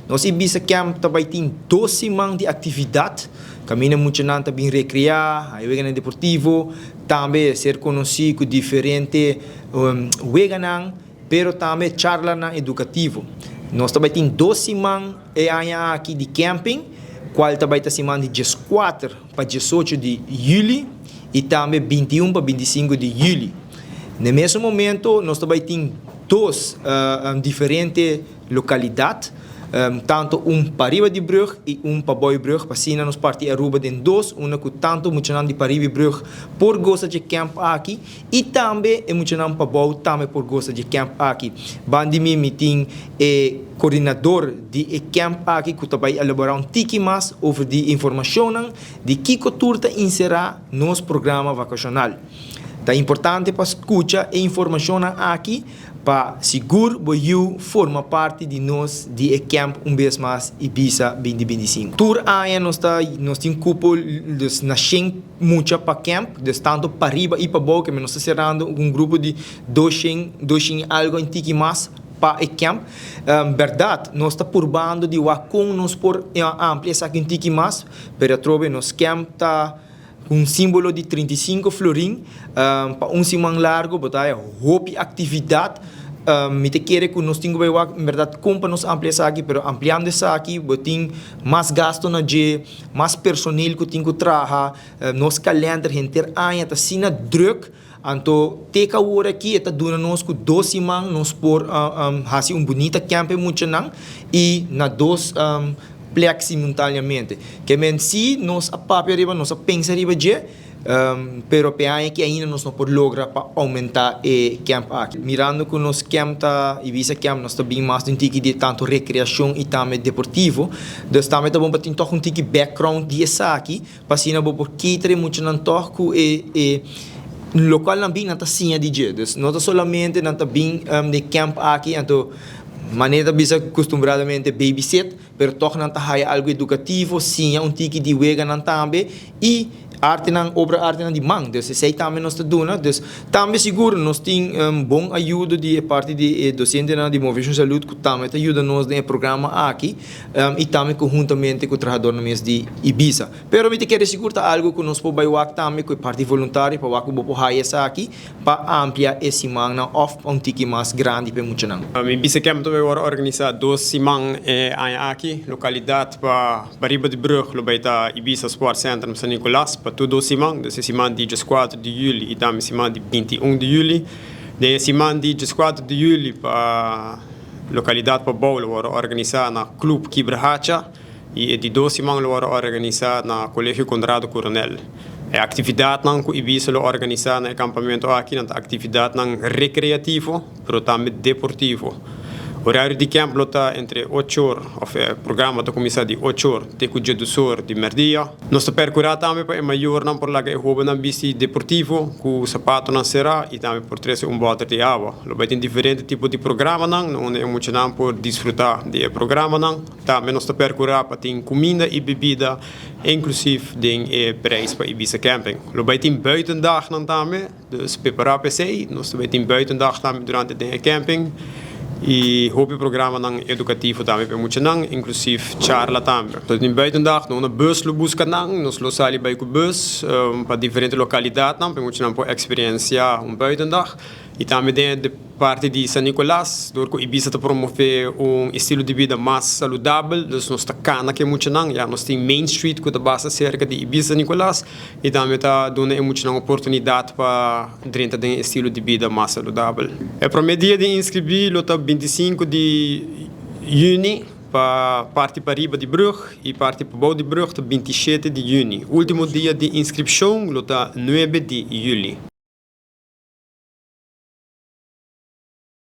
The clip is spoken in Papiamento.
Nos Ibisa Camp ta bay tin 2 siman di actividad, caminda muchanan ta bin recrea, hay weganan deportivo, tambe ser conoci cu diferente weganan, pero tambe charlanan educativo. Nos ta bay tin 2 siman e aña aki di camping, cual ta bay ta siman di 14 pa 18 di juli y tambe 21 pa 25 di juli. Na mesun momento nos ta bay tin dos diferente localidad, tanto un pariba di brug y un pabou di brug, pa asina nos parti Aruba den dos, unda cu tanto muchanan di pariba di brug por goza dje camp aki y tambe e muchanan pabou tambe por goza dje camp aki. Bandi mi, mi tin e coordinador di e camp aki cu ta bay elabora un tiki mas over di informacionnan di kico tur ta encera nos programa vacacional. Ta importante pa scucha e informacionnan aki pa sigur bo yiu forma parti di nos di e camp un bes mas Ibisa 2025. Tur aña nos ta nos tin cupo, dus na 100 mucha pa camp, dus tanto pariba y pabou, cu nos ta cerrando un grupo di 200, 200 y algo, un tiki mas pa e camp. Berdad, nos ta purbando di wak con nos por amplia esaki un tiki mas, pero atrobe nos camp ta un simbolo di 35 florin pa un siman largo, bo ta hopi actividad. Mi ta kere cu nos tin cu wak en berdad con pa nos amplia esaki, pero ampliando esaki, bo tin mas gasto na dje, mas personeel cu tin cu traha, nos kalender henter aña ta asina druk. Anto, te cu awor aki, ta duna nos cu 2 siman nos por haci un bunita camp muchanan y na dos plek simultaneamente. Kemen si nos a papia riba, nos a pensa riba dje, pero pe aña aki ainda nos no por logra pa aumenta e camp aki. Mirando cu nos camp ta Ibisa Camp, nos ta bin mas di un tiki di tanto recreacion y tambe deportivo. Dus tambe ta bon pa tin toch un tiki background di esaki, pa asina bo por cater muchanan toch cu e locual nan bin nan ta siña di dje. Dus no ta solamente nan ta bin di camp aki, anto manera ta bisa acostumbradamente babysit, pero toch nan ta haya algo educativo, siña un tiki di weganan tambe y artenan, obra artenan di man. Dus esey tambe nos ta duna. Dus tambe sigur nos tin bon ayuda di parti di docentenan di Movecion Salud cu tambe ta yuda nos den e programa aki y tambe conhuntamente cu trahadornan mes di Ibisa. Pero mi ta kere sigur ta algo cu nos por bay wak tambe cu e parti voluntario pa wak cu bo por haya esaki pa amplia e simannan of pa un tiki mas grandi pa e muchanan. Ibisa Camp tambe worde organisa 2 siman e aña aki. Localidad pa pariba di brug lo bay ta Ibisa Sport Center na San Nicolas pa tur 2 siman. Dus e siman di 14 di juli y tambe siman di 21 di juli. Den e siman di 14 di juli pa localidad pabou lo worde organisa na Club Kibrahacha y e di 2 siman lo worde organisa na Colegio Conrado Coronel. E actividadnan cu Ibisa lo organisa na e campamento aki nan ta actividadnan recreativo, pero tambe deportivo. Horario di camp lo ta entre 8 or, of e programa ta cuminsa di 8 or te cu 12 or di merdia. Nos ta percura tambe pa e mayornan por laga e hobennan bisti deportivo cu zapatonan cera y tambe por trece un boter di awa. Lo bay tin diferente tipo di programanan unda e muchanan por disfruta di e programanan. Tambe nos ta percura pa tin cuminda y bebida inclusief den e prijs pa Ibisa Camping. Lo bay tin buitendagnan tambe, dus prepara pa esey. Nos ta bay tin buitendag tambe durante den e camping y hopi programanan educativo tambe pa e muchanan, inclusief charla tambe. Nos tin buitendag, no una bus lo busca nan, nos lo sali bay cu bus pa diferente localidadnan pa e muchanan por experiencia un buitendag. Y tambe den e parti di San Nicolas, door cu Ibisa ta promove un estilo di bida mas saludabel, dus nos ta cana cu e muchanan, ya nos tin Main Street cu ta basta cerca di Ibisa San Nicolas y tambe ta duna e muchanan oportunidad pa drenta den e estilo di bida mas saludabel. E prome dia di inscribi lo ta 25 di juni pa parti pariba di brug y parti pabou di brug ta 27 di juni. Ultimo dia di inscripcion lo ta 9 di juli.